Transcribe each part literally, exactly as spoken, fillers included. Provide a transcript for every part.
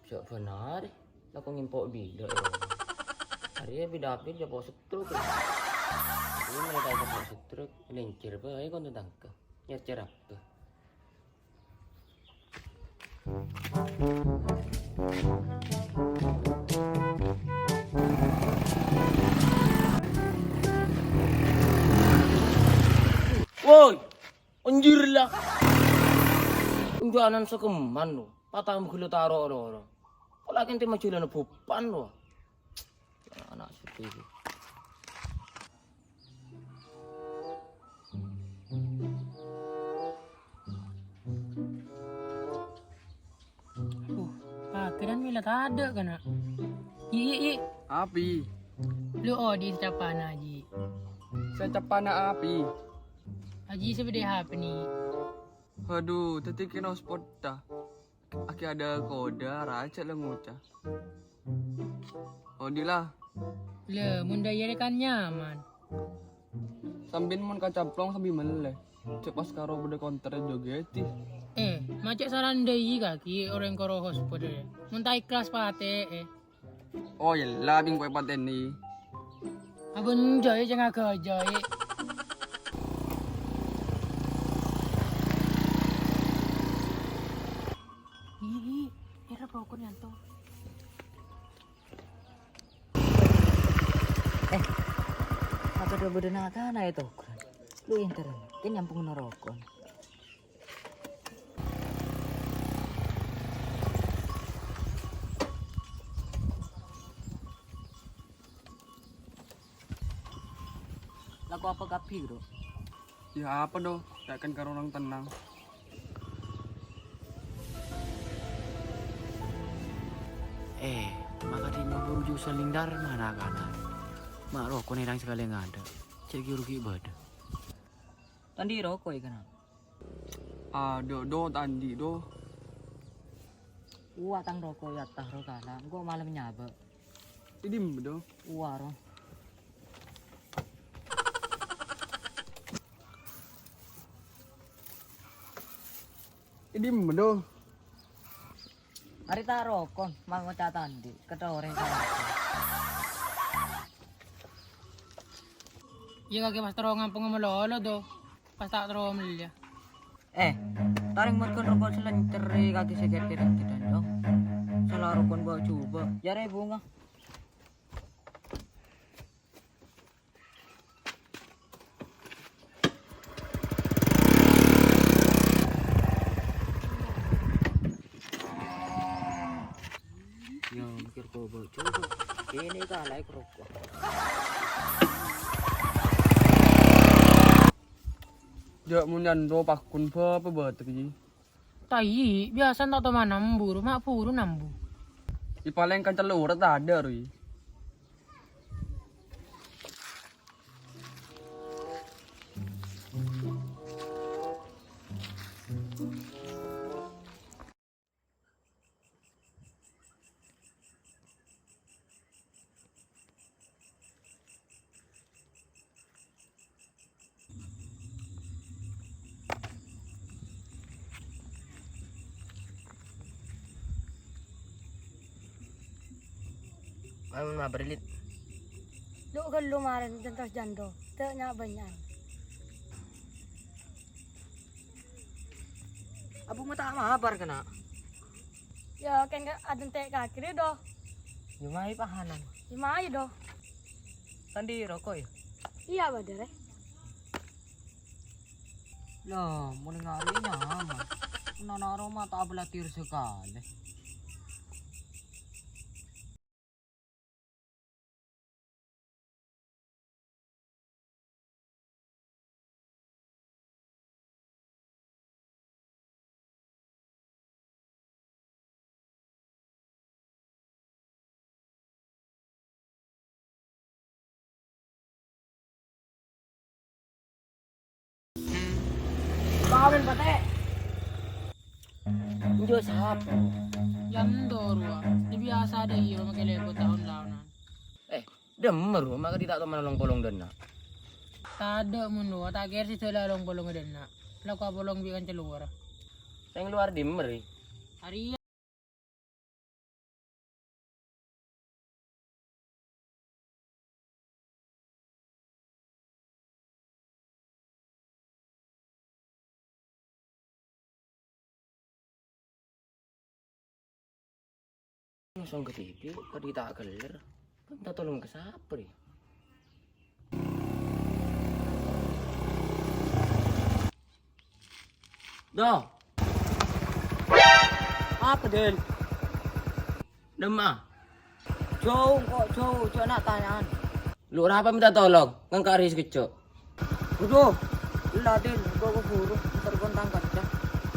Jhâ' bân arè, la kong ngèmpo' bilâ, yâ. Arèya bidhâ-bidhâ jhâ' po' setruk, yâ. Iyâ, mèlè ta' jhâ' po' setruk, lèncèr bhâi kon tatangghâ. Nyèr-cèr apa? Woi, anjir la. Unjânan sakemman lo. Patang ghulâ taro' ro-ro. Pola kènte majhulâna bupan lo. Ana' sepi. Uh, pakèran mèla tadâ' kana'. Yi, yi, yi. Api. Lu odi' sè cappa'na, Ji. Sè cappa'na api. Aji sè bâdâ H P ni. Aduh, dhâddhi kèng hotspot ta. Akè adâ kodâ, rajâ la ngoca'. Odi' la. Lè, mon dâ' iyâ rè kan nyaman. Sampèyan mon kacamplong sambi mellè. Jhâ' pas karo bâdâ konter jogèdhi. Eh, ma' cè' sarandhâi kakè orèng karo hotspot rè. Mon ta' ikhlas patè, eh. Oh, yâ la, bingko èpatènè. Abân jâi cèng aga jâi. Ih, ih, ira pokon yanto. Eh, apa do bâdâ na-kana è tokran? Lu èntar, kèng nyampung narokon. Lako apa kabbhi, Bro? Yâ apa, Do? Ta' kan karo orèng tennang. Eh, maka di nyobor jurusan lingdar mana kana? Ma' roko nerang sakalè ngadâ'. Cè' ghi' rugi bâdâ. Tandhi roko è kana? Adhu, Do, tandhi, Do. Uwa tang roko è attah ro kana, engko' malem nyabâ'. È dimma, Do? Uwa ro. È dimma, Do? Arè ta' rokon, ma' ngoca' tandhi, kètto orèng ta' rokon. Iyâ, kakè pas terro ngampong malolo, Do. Pas ta' terro mellèya. Eh, tarèng marghâ roko sè lèncèr rè kakè sè kèr-kèr ghi' dâ', Do. Sala rokon bâ' jhubâ'. Yâ rè, bhunga. Yâ, mèkkèr kobâ, coba. Kènè' kalaè roko. Jhâ' mon nyandro pakkun bâ-, apa bâtek, Ji? Ta' iyâ, biyasana ta' toman ambu, ma' buru nambu. Yâ palèng kanca lowar tadâ', Roy. Ayo, ma' berlit. Lu ghâllu marèn jentos jando, tè' nya-, bânnya'. Abu ma' ta' mabar kèna'. Yâ, kèng adhânte' kakè rè, Do. Yâ, mayu pahanan. Yâ, mayu, Do. Tandhi roko, yâ? Iyâ, bâdâ, rè. Lha, mon ngarè nyaman. Nana roma ta' ablatir sakalè. Pawen pate. Enjo' sapa? Yando rowa. Dibiyasa dâ' iyâ mamakè lèbât taon-taonan. Eh, dâmmer, maka ta' toman long-polong dâ' enna'. Tadâ' mon rowa, ta' kèra sè dâla long-polong dâ' enna'. Lako apolong bi' kanca lowar. Sè lowar dâmmer, è? Arèya. Songghâ T V, kadhi ta' ghellâr. Minta tolong ka sapa, rè? Do. Apa, Del? Dâ'emma? Jhâu, kok jhâu, jhâ' na'-tanya'an. Lu arapa minta tolong? Ngangka' rè sakejjhâ'. Waduh, ella, Del, engko' buru, entar kontang kerja.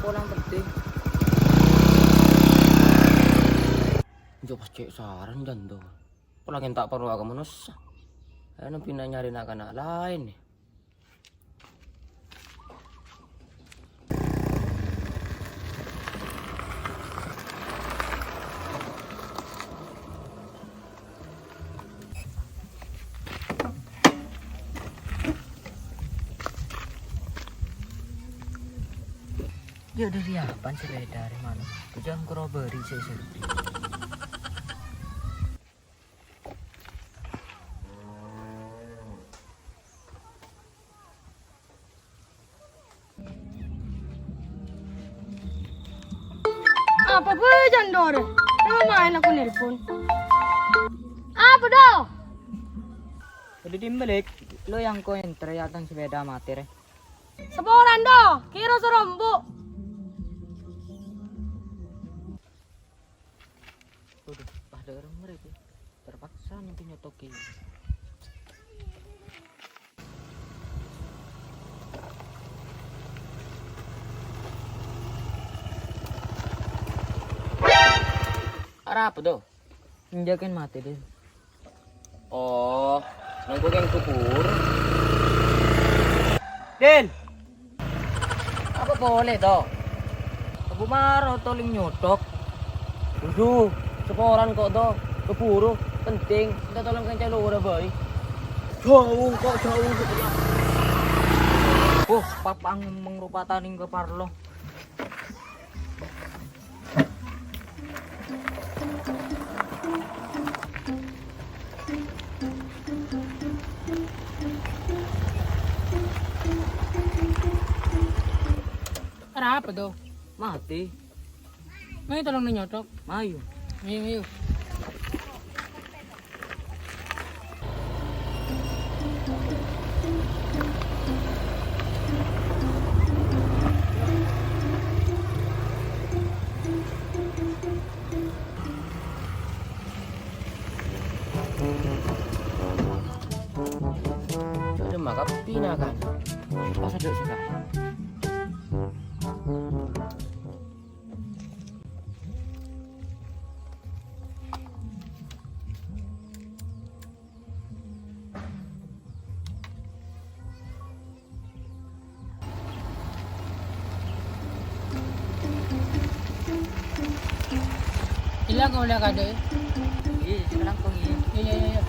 Polang penting. Jhâ' pas cè' saran, Jan, do. Pola kèng ta' parlo ka manossa. Ayo, nembi na' nyarè na'-kana' laèn, yâ. Yâ, dâri apan sepèda arè malem? Jhâ' engko' bâri' sè servis. Apa bâjâ, Dor? Emang maèn aku nelpon. Apa, Do? Udah dimbalik, lo yang kau enter ya tang sepeda mati, re. Saporana, Do, kèra sarombu'. Waduh, padâ remmer iki. Terpaksa mesti nyotoki. Arapa, Do? Enjâ' kèng matè, Dil. Oh, nangko kèng kubur. Dil! Apa polè, To? Abu maro tolèng nyotok. Waduh, saporana kok, To. Keburu, penting. Minta tolong kanca lowar bhâi. Jhâu kok, jhâu. Oh, papang mengrupa taning ke parlo. Arapa, To? Matè. Mayu tolong nyotok. Mayu. Mayu, mayu. Coba maka pina kan. Pas ada suka. Ila ko ila kado, eh? Iya, kita langkung, iya. Iya, iya, iya.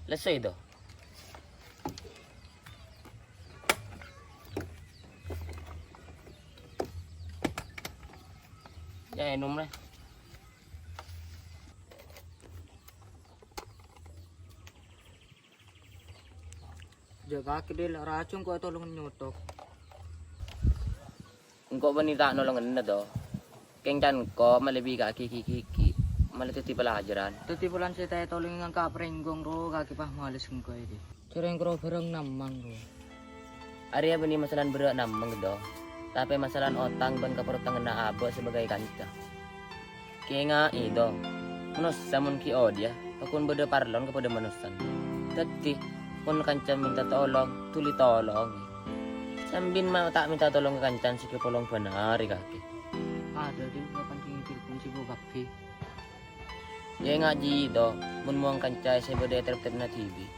Lessai to. Ya, enum lah. Jâgâ kèdhil racun kok tolong nyotok. Engko' bânnè ta' nolongana, to. Kèng can engko' malè bi' kakè ghi-ghi, malè dhâddhi pelajaran. Dhâddhi polana sè ta' ètolongè ngangka' prenggong, ro, kakè pas males engko' èdhi. Jhâreng karo bhârâng nammang, ro. Arèya bânnè masalan berrâ' nammang, to. Tapè masalan otang bân kaparlowanna abâ' sebagai kanca. Kèngaè, to, manossa mon ghi' odi'â, pakon bâdâ parlona ka padâ manossana. Dhâddhi, mon kanca mènta tolong, dhuli tolongè. Sambin ma' ta' mènta tolong ka kancana sè kapolong bân arè kakè. Adâ, Din, kapan sè ngèdhil pon sibuk kabbhi. Kèngaè, to, mon mowang kanca sè bâdâ è tep-teppa'na dhibi'.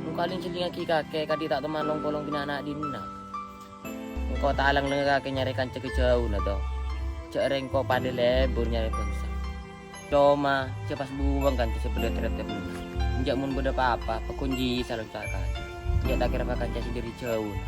Engko' aling-cellingngaghi kakè kadhi ta' toman long-polong binè' ana' dinna'. Engko' ta' lang-lengngaghi kakè nyarè kanca ka jhâuna, to. Jhâ' rèng engko' padâ lebur nyarè bhângsa. Coma, jhâ' pas buwâng kanca sè bâdâ è tep-teppa'na. Enjâ' mon bâdâ pa-apa, pakonjhi saloncarra kakè. Enjâ' ta' kèra pa kanca sè dâri jhâuna.